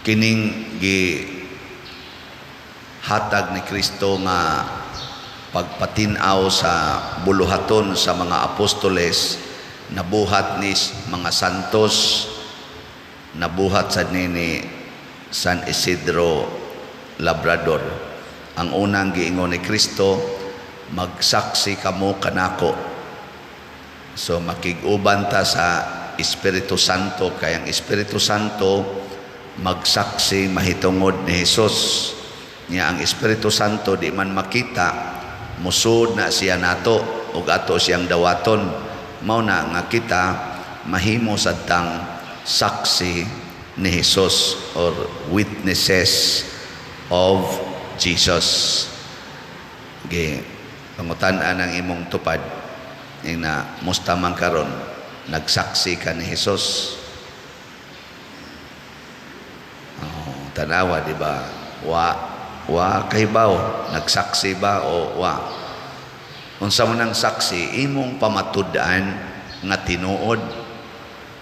Kining gi hatag ni Kristo nga pagpatin-aw sa buluhaton sa mga apostoles, nabuhat ni mga santos, nabuhat sa ni San Isidro Labrador. Ang unang giingon ni Kristo, "Magsaksi kamo kanako." So makig-uban ta sa Espiritu Santo kay ang Espiritu Santo magsaksi mahitungod ni Jesus. Nya ang Espiritu Santo di man makita, musud na siya nato ug ato siyang dawaton. Mao na nga kita mahimo sad tang saksi ni Jesus or witnesses of Jesus. Ge pangutan-an ang imong tupad ing na, "Musta man karon? Nagsaksi ka ni Jesus?" Oh, tanawa, di ba? Wa kahibaw nagsaksi ba o wa. Unsa man ang saksi? Imong pamatud-an nga tinuod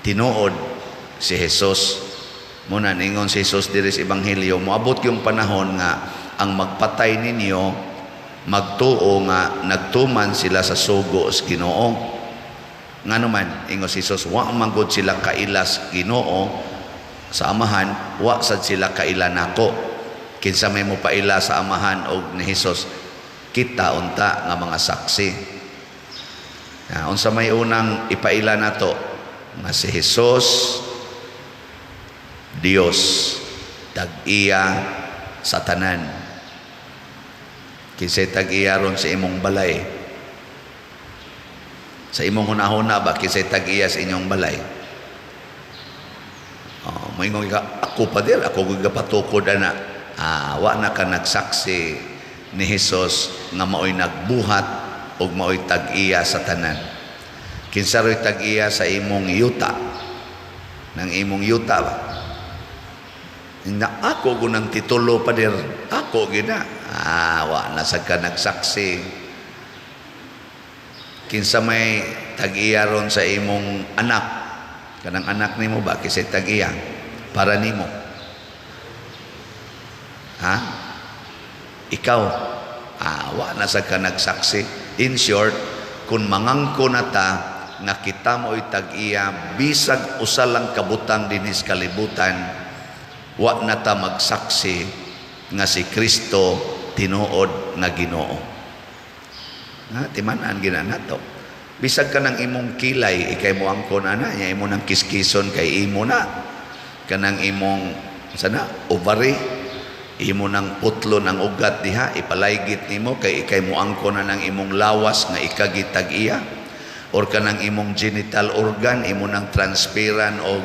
tinuod si Jesus. Muna ningon si Jesus diri sa ebanghelyo, moabot yung panahon nga ang magpatay ninyo magtuo nga nagtuman sila sa sugo sa Ginoo. Ngano man, ingon si Jesus, wa man gud sila kaila sa Ginoo, sa Amahan, wa sad sila kaila nako. Kinsa may mopaila sa Amahan og ni Jesus? Kita unta nga mga saksi. Na unsa may unang ipaila nato? Nga si Jesus Dios, tag-iya sa tanan. Kinsay tag-iya ron sa imong balay? Sa imong hunahuna ba, kinsay tag-iya sa inyong balay? Oh, moingon ka, "Ako pa dir, ako gyud gapatukod ana." Ah, wa na ka nagsaksi ni Jesus nga maoy nagbuhat ug maoy tag-iya sa tanan. Kinsa ro'y tag-iya sa imong yuta? Nang imong yuta ba? Na ako gunang titulo pa dir, ako gina. Ah, wa na sad ka nagsaksi. Kinsa may tag-iya ron sa imong anak? Kanang anak nimo ba, kinsay tag-iya? Para nimo. Ha? Ikaw. Ah, wa na sad ka nagsaksi. In short, kung mangangko na ta nga kita mo'y tag-iya bisag usa lang kabutang dinhi sa kalibutan, wa na ta magsaksi nga si Kristo tinuod nga Ginoo. Ha, timan-an gina nato. Bisag ka ng imong kilay, ikay mo angkon ana, nya imo nang kiskison kay imo na. Kanang imong sana ovary, imo nang putlo ng ugat diha, ipalaygit nimo kay ikay mo angkon na ng imong lawas nga ikagitag iya. Or kanang imong genital organ, imo nang transferan og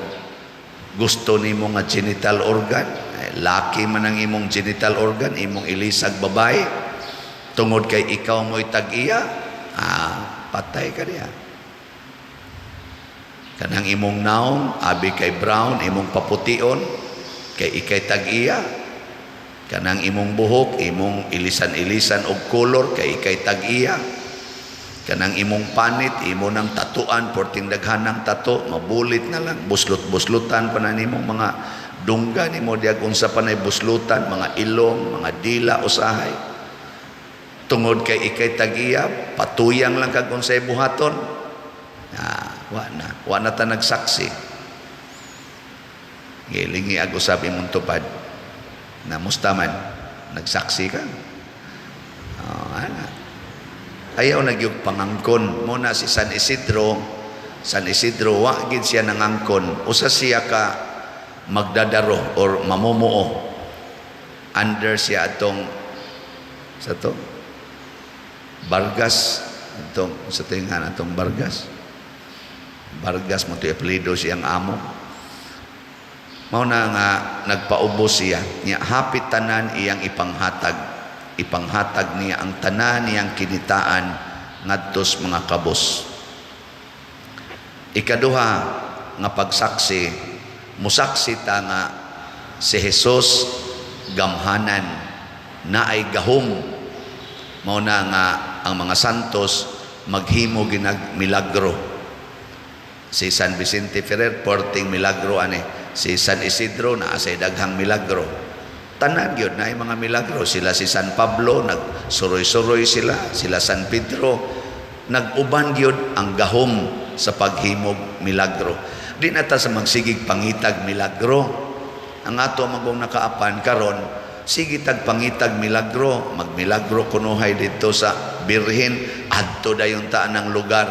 gusto nimo nga genital organ. Eh, laki man ang imong genital organ, imong ilisag babae. Tungod kay ikaw mo'y tag-iya, ah, patay ka diha. Kanang imong naong, abi kay brown, imong papution, kay ikay tag-iya. Kanang imong buhok, imong ilisan-ilisan og color, kay ikay tag-iya. Kanang imong panit, imo nang tatuan, porting daghan ng tato, mabulit na lang, buslot-buslutan pa na nimong mga dungga nimo diag unsa pa nay buslutan, mga ilong, mga dila usahay. Tungod kay ikay tag-iya, patuyang lang kag unsay buhaton. Ah, wa na, wa na ta nagsaksi. Gilingi ag usab imong tupad. Na musta man, nagsaksi ka? Oh, ana. Ayaw na gyud pangangkon. Muna si San Isidro, San Isidro wa gid siya nangangkon. Usa siya ka magdadaro or mamumuo. Under siya atong sa to Vargas, atong sa tingan atong Vargas. Vargas mo to apelyido siyang amo. Mao na nga nagpaubos siya niya, hapit tanan iyang ipanghatag. Ipanghatag niya ang tanan niyang kinitaan ngadtos mga kabos. Ikaduha nga pagsaksi, musaksi ta nga si Jesus gamhanan, naay gahom. Mao na nga ang mga santos maghimo ginag milagro. Si San Vicente Ferrer, porting milagro ani. Si San Isidro naa say daghang milagro. Tanan gyud naay mga milagro. Sila si San Pablo, nagsuroy-suroy sila. Sila San Pedro, nag-uban gyud ang gahom sa paghimog milagro. Di na ta sa magsigig pangitag milagro. Ang ato magong nakaapan karon, sige tag pangitag milagro, magmilagro kunuhay didto sa Birhen, adto dayon ta ng lugar.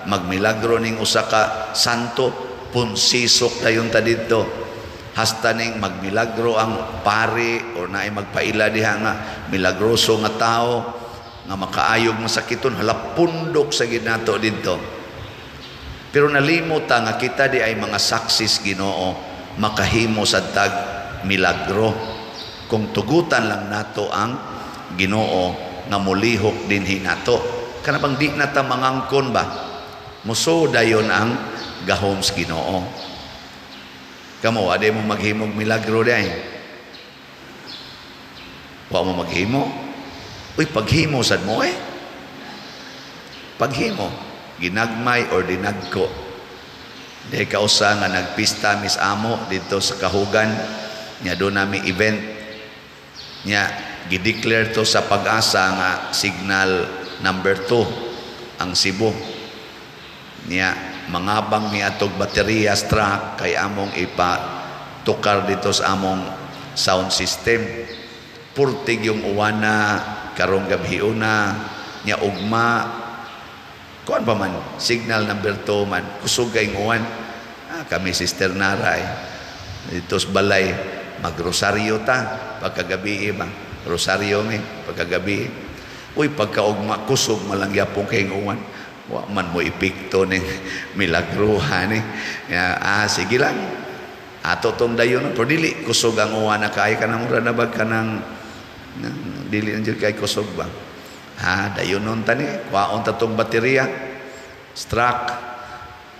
Magmilagro ning usa ka santo, punsisok dayon ta didto. Hasta ning magmilagro ang pari or naay magpaila diha nga milagroso nga tao nga makaayog masakiton, hala, pundok sa ginato didto. Pero nalimot ta nga kita di ay mga saksis Ginoo, makahimo sa tag milagro kung tugutan lang nato ang Ginoo nga molihok dinhi nato. Kana bang di na ta mangangkon ba, muso dayon ang gahom sa Ginoo. Kamo, ade mo maghimog milagro day? Wa mo maghimo? Uy, paghimo sad mo eh. Paghimo, ginagmay or dinagko. Di kausa nga nagpista mis amo dito sa Kahugan nya, do nami event nya, gideclare to sa PAGASA nga signal number 2 ang Cebu. Nya mangabang mi atog baterya truck kay among ipa tukar dito sa among sound system. Purtig yung uwana karong gabhiuna nya, ugma kuan pa man, signal number 2 man, kusog kay uwan. Ah, kami Sister Nara eh dito sa balay, magrosaryo ta pagkagabi ba, rosaryo mi pagkagabi. Uy, pagkaugma, kusog malang gyapon kay uwan. Wa man mo epekto ning milagruhan ni. Ya, ah, sige lang, ato tong dayon, pero dili kusog ang uwan na kay kanang mura na bag kanang dili na jud kay kusog ba. Ha, dayon nun tani, kwaon ta tong baterya truck.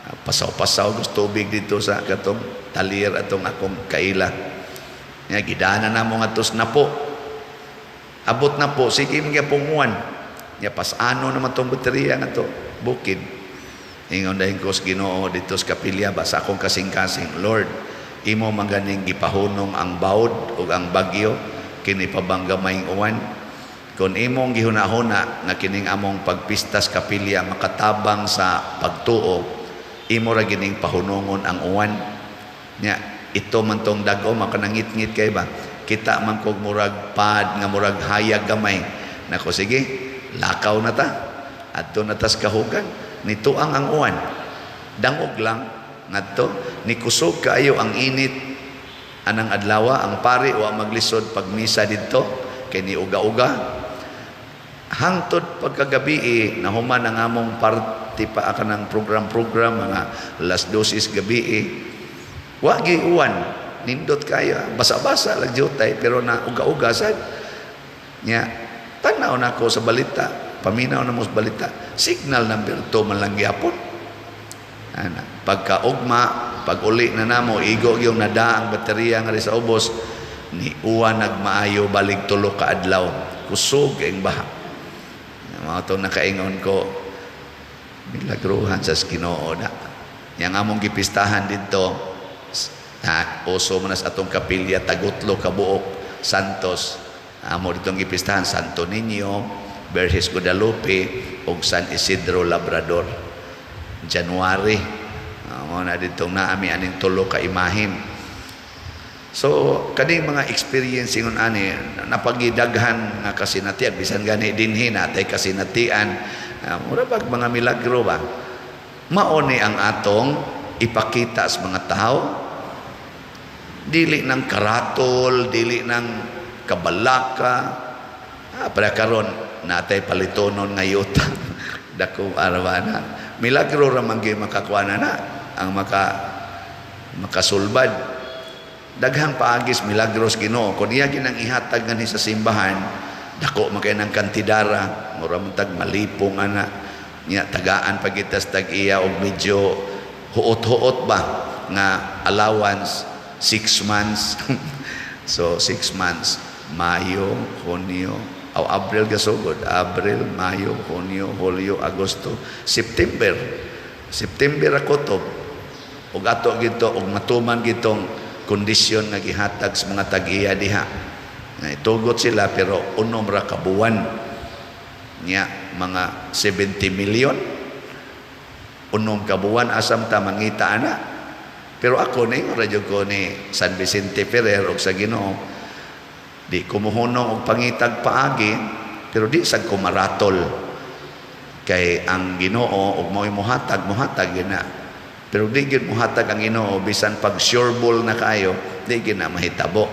Ah, pasaw-pasaw gusto tubig dito sa katong talir atong akong kaila nya, gidana na mo ngadto sa Napo. Abot na po, sige mga punguan nya, pasano naman tong baterya nga to bukid. Ingon dahin ko sa Ginoo dito sa kapilya ba, sa akong kasing-kasing, "Lord, imo man ganing gipahunong ang bawd ug ang bagyo, kini pa bang gamayng uwan? Kung imong gihuna-huna nga kining among pagpistas kapilya makatabang sa pagtuo, imo ra gining pahunongon ang uwan." Nya ito man tong dag-o, makanangit-ngit kay ba, kita man kog murag pad nga murag hayag gamay nako. Sige, lakaw na ta, adto na tas Kahugan. Nituang ang uwan, dangog lang ngadto ni kusog kaayo ang init anang adlawa. Ang pari wa maglisod pag misa didto kay ni uga-uga. Hangtod pagkagabi eh, nahuman ang among party pa ka ng program-program, mga alas 12 gabi eh. Wa gi uwan, nindot kaya, basa-basa lang jutay, pero na uga-uga sad. Nya tanaw na ako sa balita, paminaw na mo sa balita, signal number 2 man lang gyapon. Ana, pagkaugma, pag uli na namo, igo yung nada ang baterya nga sa ubos, ni uwan nagmaayo balig 3 ka adlaw. Kusog ang baha. Mga itong nakaingon ko, milagruhan sa Ginoo na. Yang among gipistahan dito, na uso man sa atong kapilya, tagutlo kabuok Santos. Amo ditong gipistahan, Santo Niño, Berhes Guadalupe, ug San Isidro Labrador. January. Mo na ditong naami aning tulo ka imahin. So, kaning mga experience ingon ani, napagidaghan nga kasinatian, bisan gani dinhi natay kasinatian, mura bag mga milagro ba? Mao ni ang atong ipakita sa mga tao. Dili ng karatol, dili ng kabalaka. Ah, para karon natay palitonon nga yuta. Dako arwana. Milagro ra man gyud makakuha na ang makasulbad. Daghang paagis milagros Ginoo. Kung iya ginang ihatag ngani sa simbahan, dako man kay ng kantidara, mura man tag malipong ana nya, tagaan pa kita sa tag-iya og medyo huot-huot ba nga allowance 6 months. So 6 months, Mayo, Hunyo, aw, Abril gasugod, Abril, Mayo, Hunyo, Hulyo, Agosto, September. September ako to. Ug ato gito ug matuman gitong kondisyon nga gihatag sa mga tag-iya diha. Nga itugot sila, pero unom ra ka buwan nya, mga 70 million unom ka buwan. Asam ta mangita ana? Pero ako ni radyo ko ni San Vicente Ferrer og sa Ginoo, di ko mohunong og pangitag paagi, pero di sad ko maratol kay ang Ginoo og mao'y mohatag, mohatag gyud na. Pero di gyud mohatag ang Ginoo bisan pag sure ball na kaayo, di gyud na mahitabo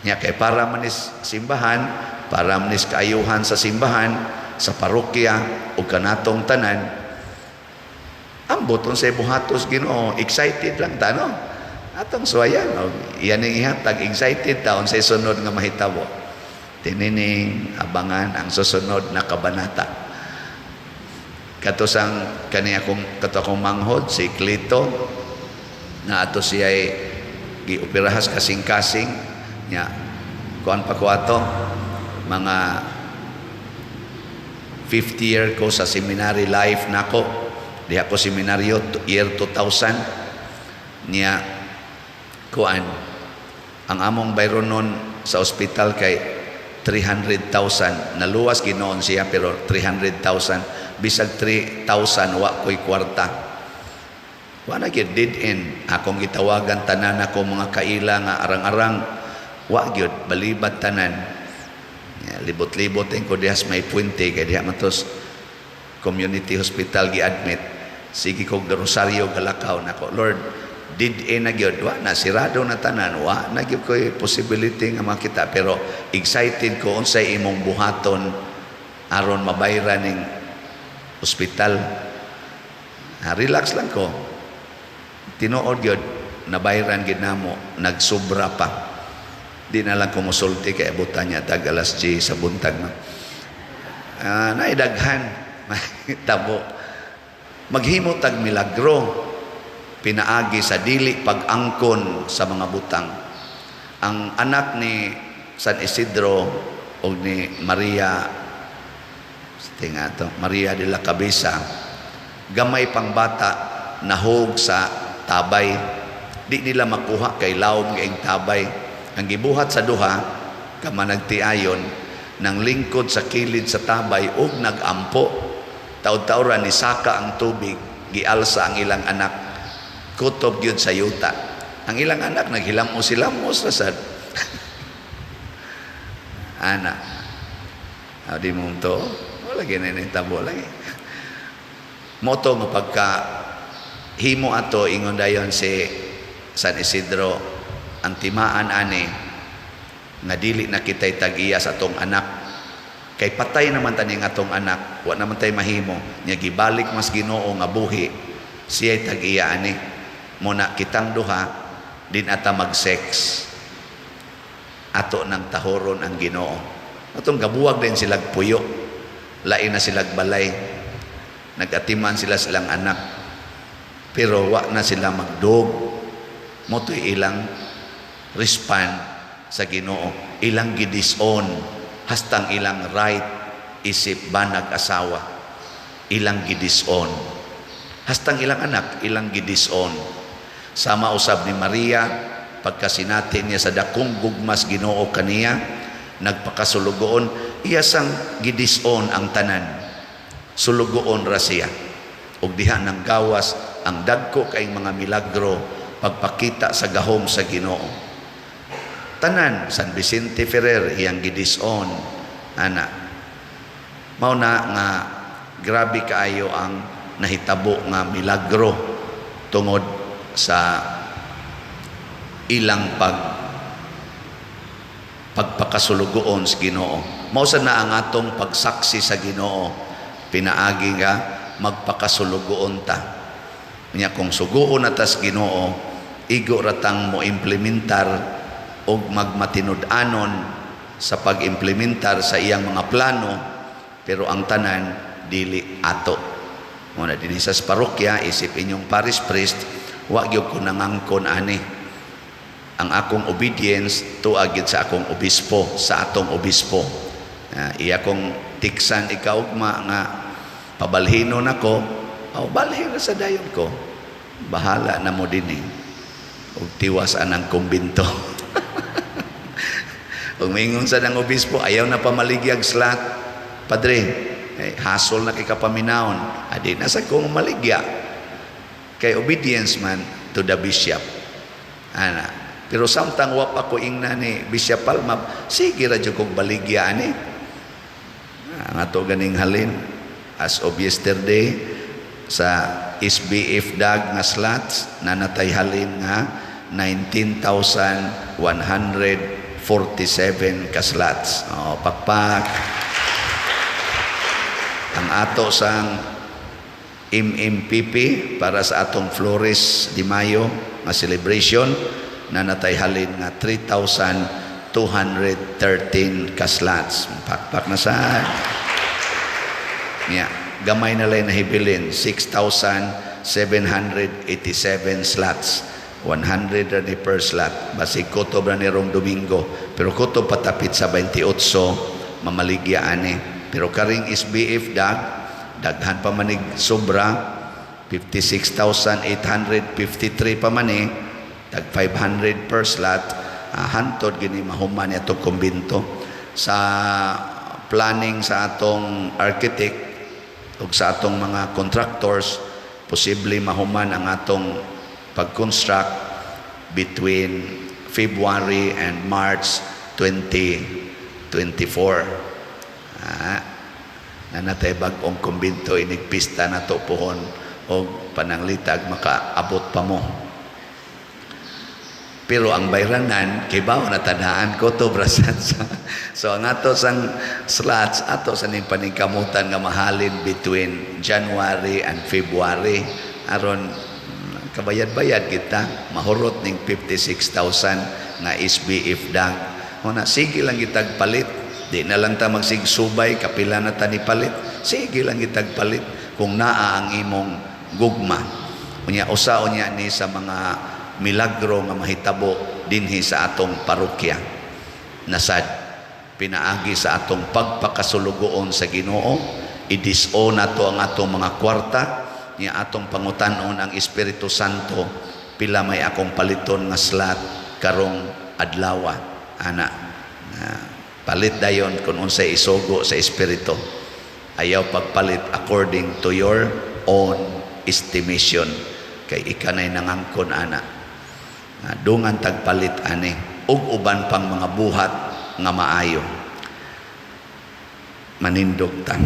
nya, kay para man is simbahan, para man is kaayuhan sa simbahan, sa parokya ug kanatong tanan. Ambot unsay buhatos Ginoo, excited lang ta, no? Atong suwayan og iyan ning ihatag, excited ta unsay sunod nga mahitabo. Tinining abangan ang susunod na kabanata. Kato sang kani akong, kato akong manghod si Clito na ato siya ay gioperahas kasing-kasing nya. Kuan pa ko ato, mga 50 year ko sa seminary life nako. Diha ko seminaryo year 2000 niya. Kuan ang among bayron nun sa ospital kay 300,000. Naluwas ginoon siya, pero 300,000, bisag 3,000, wa ko'y kwarta. Wa na gyud, dead end. Akong gitawagan tanan ako mga kaila nga arang-arang, wa gyud, balibad tanan. Ya, libot-libot ko diha sa may puente kay diha man tos community hospital gi-admit. Sige kog rosaryo, galakaw nako, "Lord, dead end na gyud, wa na, sirado na tanan, wa na gyud ko'y possibility nga makita, pero excited ko unsay imong buhaton aron mabayran ning ospital." Ha, relax lang ko. Tinuod gyud, nabayran gyud namo, nagsubra pa. Di na lang ko musulti kay abutan niya tag alas 10 sa buntag, no? Naidaghan tabo maghimo tag milagro pinaagi sa dili pag-angkon sa mga butang. Ang anak ni San Isidro o ni Maria, tinga to, Maria de la Cabeza, gamay pang bata nahog sa tabay. Di nila makuha kay lawom kaing tabay. Ang gibuhat sa duha ka managtiayon, nang lingkod sa kilid sa tabay ug nagampo. Taud-tauran ni saka ang tubig, gialsa ang ilang anak, kutob gyud sa yuta. Ang ilang anak naghilamos, hilamos ra sad ana. Ah, di mo to, wala gini ni tabo lagi moto nga pagka himo ato. Ingon dayon si San Isidro, ang timaan ani nga dili na kitay tag-iya sa atong anak kay patay naman tani nga atong anak, wa naman tay mahimo nya. Gibalik mas Ginoo nga buhi, siya'y tag-iya ani mo na. Kitang duha din ata mag-sex, ato nang tahoron ang Ginoo. Atong gabuwag din silag puyo, lain na silag balay, nagatiman sila silang anak, pero wa na sila magdog. Mo to'y ilang respond sa Ginoo, ilang gidisown hastang ilang right isip banag asawa, ilang gidisown hastang ilang anak, ilang gidisown. Sama usab ni Maria, pagkasinati niya sa dakong gugmas Ginoo kaniya, nagpakasulugoon, iya sang gidisown ang tanan, sulugoon ra siya. Ug diha nang gawas ang dagko kay mga milagro, pagpakita sa gahom sa Ginoo. Tanan, San Vicente Ferrer, iyang gidisown ana. Mao na nga grabe kaayo ang nahitabo nga milagro tungod sa ilang pagpakasulugoon sa Ginoo. Mao sa na ang atong pagsaksi sa Ginoo pinaagi nga magpakasulugoon ta. Nya kung suguon na tas Ginoo, igo ratang mo implementar og magmatinud-anon sa pag-implementar sa iyang mga plano, pero ang tanan dili ato. Mo na dinhi sa parokya, isip inyong parish priest, wa gyud ko nangangkon ani. Ang akong obedience tuag gyud sa akong obispo, sa atong obispo. Iya kong tiksan ikaugma nga pabalhino nako, aw balhin ra sa dayon ko. Bahala na mo dinhi og tiwas anang kumbinto. Ug mingon sa nang obispo, "Ayaw na pamaligyag slot, padre." Eh, hasol na kay kapaminawon. Adi na sa kong maligya. Kay obedience man to the bishop. Ana. Pero samtang wa pa ko ingna ni Bishop Palma, sige ra jud kog baligya ani. Ang ato ganing halin as of yesterday sa SBF DAG nga slots nanatay halin nga 19,147 ka slots. Oh, pakpak. Ang ato sang MMPP para sa atong Flores de Mayo nga celebration nanatay halin nga 3,213 ka slots. Pakpak na sa. Yeah, gamay na lang nahibilin, 6,787 slots. 100 ra ni per slot. Basig kutob ra ni rong Domingo. Pero kutob patapit sa 28 mamaligya ani. Pero karing SBF DAG, daghan pa manig sobra, 56,853 pa man eh, tag 500 per slot, hantod gini mahuman ni atong kumbinto. Sa planning sa atong architect ug sa atong mga contractors, posible mahuman ang atong pag-construct between February and March 2024. Nanatay bag-ong kumbinto, inig pista na to pohon og pananglitag makaabot pa mo. Pero ang bayranan, kay bawo na tadaan ko to brasan sa. So ang ato sang slots, ato sa ning paningkamutan nga mahalin between January and February aron kabayad-bayad kita mahurot ning 56,000 nga SBF DAG. Una, sige lang kitag palit. Di na lang ta magsigsubay kapila na ta ni palit. Sige lang kitag palit kung naa ang imong gugma. Unya usa unya ni sa mga milagro nga mahitabo dinhi sa atong parokya. Nasad pinaagi sa atong pagpakasulugoon sa Ginoo, i-disown nato ang atong mga kwarta, niya atong pangutanon ang Espiritu Santo, "Pila may akong paliton nga slot karong adlawa?" Ana, na, palit dayon kung unsay isugo sa Espiritu. Ayaw pagpalit according to your own estimation kay ikanay nangangkon ana. Na, dungan tagpalit ani ug uban pang mga buhat nga maayo. Manindog ta.